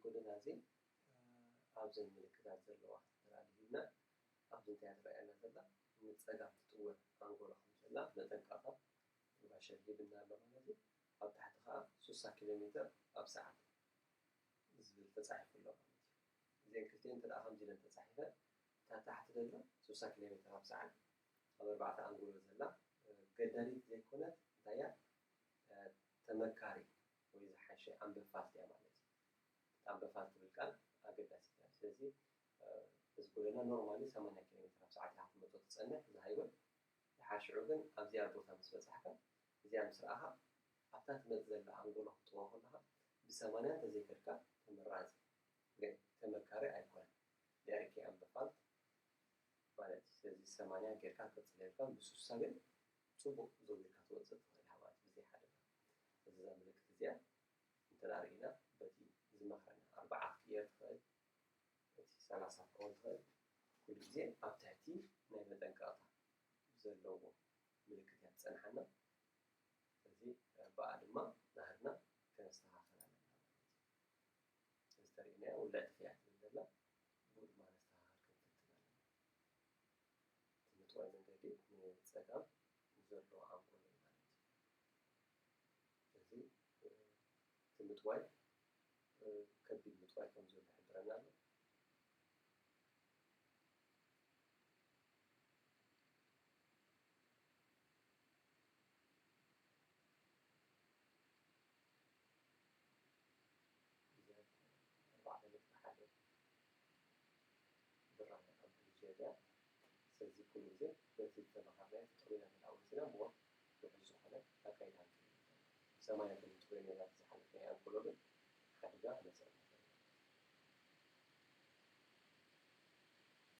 ጎደና እዚ ኣብዘን ምልክታት ዘለዋ ተራድእ ሂብና ኣብዚ እንታይ ትረኣየና ዘላ ንፀጋም ትጥወር ኣንጎሎ ከም ዘላ መጠንቀቕታ ሪቫሸር ሂብና ኣሎ ማለት እዩ። ኣብ ታሕቲ ከዓ ስሳ ኪሎ ሜትር ኣብ ሰዓት ዝብል ተፃሒፉ ኣሎ ማለት እዩ። እዚአን ክልቲአን እንተ ከምዚ ኢለን ተፃሒፈ እታ ታሕቲ ዘላ ስሳ ኪሎ ሜትር ኣብ ሰዓት ኣብ ኣርባዕተ ኣንጎሎ ዘላ ገዳዲት ዘይኮነት እንታይ እያ ተመካሪ ወይ ዝሓሸ ኣንበፋልት እያ ማለት እዩ። ኣንበፋልት ትብል ቃል ኣገዳሲት እያ። ስለዚ እዚ ጎደና ኖርማሊ ሰማንያ ኪሎ ሜትር ኣብ ሰዓት ኢኻ ክትመፆ ትፀንሕ እዛ ሃይወይ። ድሓር ሽዑ ግን ኣብዚኣ ቦታ ምስ በፃሕካ እዚኣ ምስ ረኣኻ ኣብታ ትመፅ ዘላ ኣንጎሎ ክትጥዋ ከለኻ ብሰማንያ እንተዘይከድካ ተመራፂ ግን ተመካሪ ኣይኮነን። ዳይሬክት ኣንበፋልት ማለት እዩ። ስለዚ ሰማንያ ጌርካ ክትቅፅል የብልካ። ብስሳ ግን ፅቡቕ ዘዊርካ ትወፅእ ትኽእል ኢኻ ማለት እዩ ብዘይ ሓደጋ። እዚ እዛ ምልክት እዚኣ እንተ ደኣ ርኢና በቲ ዝመኽረና ኣርብዓ ክትቅየር ትኽእል፣ እቲ ሰላሳ ክትከውን ትኽእል። ኩሉ ግዜ ኣብ ትሕቲ ናይ መጠንቀቕታ ዘለዎ ምልክት እያ ትጸንሓና። ስለዚ ብኣ ድማ ናህርና ከነስተኻኽል ኣለና ማለት እዩ። እዚ ተርእየናያ ውልዕቲ እያ ትብል ዘላ፣ ብኡ ድማ ነስተኻኽል ክንፍትን ኣለና። እቲ ምጥዋይ መንገዲ ንጸጋም ዘሎ ኣንጎሎ እዩ ማለት እዩ። ስለዚ እቲ ምጥዋይ ከቢድ ምጥዋይ ከም ዘሎ ይሕብረና ኣሎ። እዚኣ ኣርባዕተ ነጥቢ ሓደ ብራኸ ኣብ ኒጀርያ። ስለዚ ኩሉ ግዜ በቲ ዝተመሃርናዮ ተጠቒምና ተተዓዊትና እሞ ልዑል ዝኾነ ኣካይዳ ንክእል። ሰማንያ ከም ትኮይ ነይራ ዝሓለፈ ኣንኮሎ ግን ሓደጋ መሰልና።